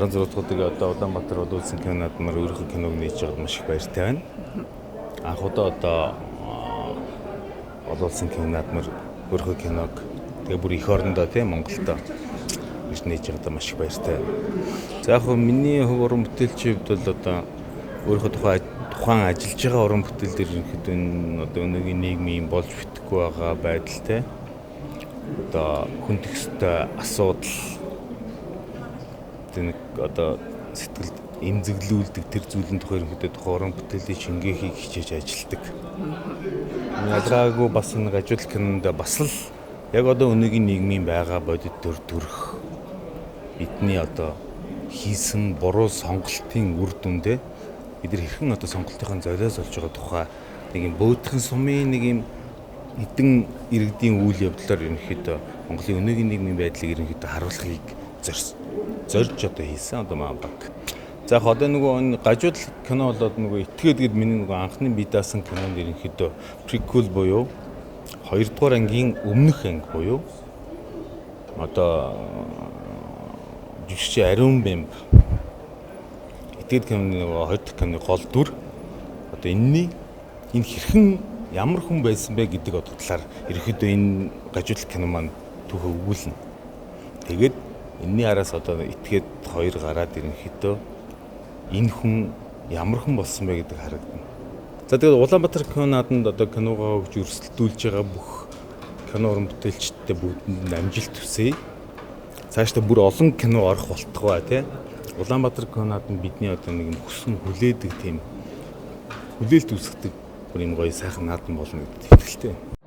16 дахь удаагийн одоо Улаанбаатар олон улсын кино наадмаар өөрийнхөө киног нээж байгаад маш их баяртай байна. Анх удаа одоо олон улсын кино наадмаар өөрийнхөө киног тэгээ бүр эх орондоо тийм Монголдо гэж нээж байгаадаа маш их баяртай. За яг хөө миний хувь уран бүтээлчийн хувьд бол одоо өөрийнхөө тухайн ажиллаж байгаа уран бүтээл дээр ерөнхийдөө энэ одоо өнөөгийн нийгмийн болж бүтэхгүй байгаа байдал те одоо хүндэх ёстой асуудал нэг одоо сэтгэлд эмзэглүүлдэг тэр зүйлийн тухай ерөнхийдөө тухайн уран бүтээлийн шингээхийг хичээж ажилладаг. Ялгаагүй бас нэг ажил кинонд бас л яг одоо өнөөгийн нийгмийн байгаа бодит төр төрх бидний одоо хийсэн буруу сонголтын үр дүндээ бид нар хэрхэн одоо сонголтынхаа золиос болж байгаа тухай нэг юм бөөдхэн сумын нэг юм хэдэн иргэдийн үйл явдлаар ерөнхийдөө Монголын өнөөгийн нийгмийн байдлыг ерөнхийдөө харуулахыг зорж одоо хийсэн одоо маа баг. За яг одоо нөгөө гажууд кино болоод нөгөө итгээд гээд миний нөгөө анхны бие даасан кинонд ерөнхийдөө prequel буюу 2 дугаар ангийн өмнөх анги буюу одоо жүжигчин Ариун Бэмб итгээд киноны нөгөө хоёр дахь киноны гол дүр одоо энэний энэ хэрхэн ямар хүн байсан бэ гэдэг одоо талаар ерөнхийдөө энэ гажууд кино маань түүхээ өгүүлнэ. Тэгээд энэний араас одоо итгээд хоёр гараад ерөнхийдөө энэ хүн ямар хүн болсон бэ гэдэг харагдана. За, тэгээд Улаанбаатар кино наадамд одоо киногоо өгж өрсөлдүүлж байгаа бүх кино уран бүтээлчдэд бүгдэнд нь амжилт хүсье. Цаашдаа бүр олон кино орох болтугай тий. Улаанбаатар кино наадам бидний одоо нэг юм хүсэн хүлээдэг тийм хүлээлт үүсгэдэг бүр юм гоё сайхан наадам болно гэдэгт итгэлтэй.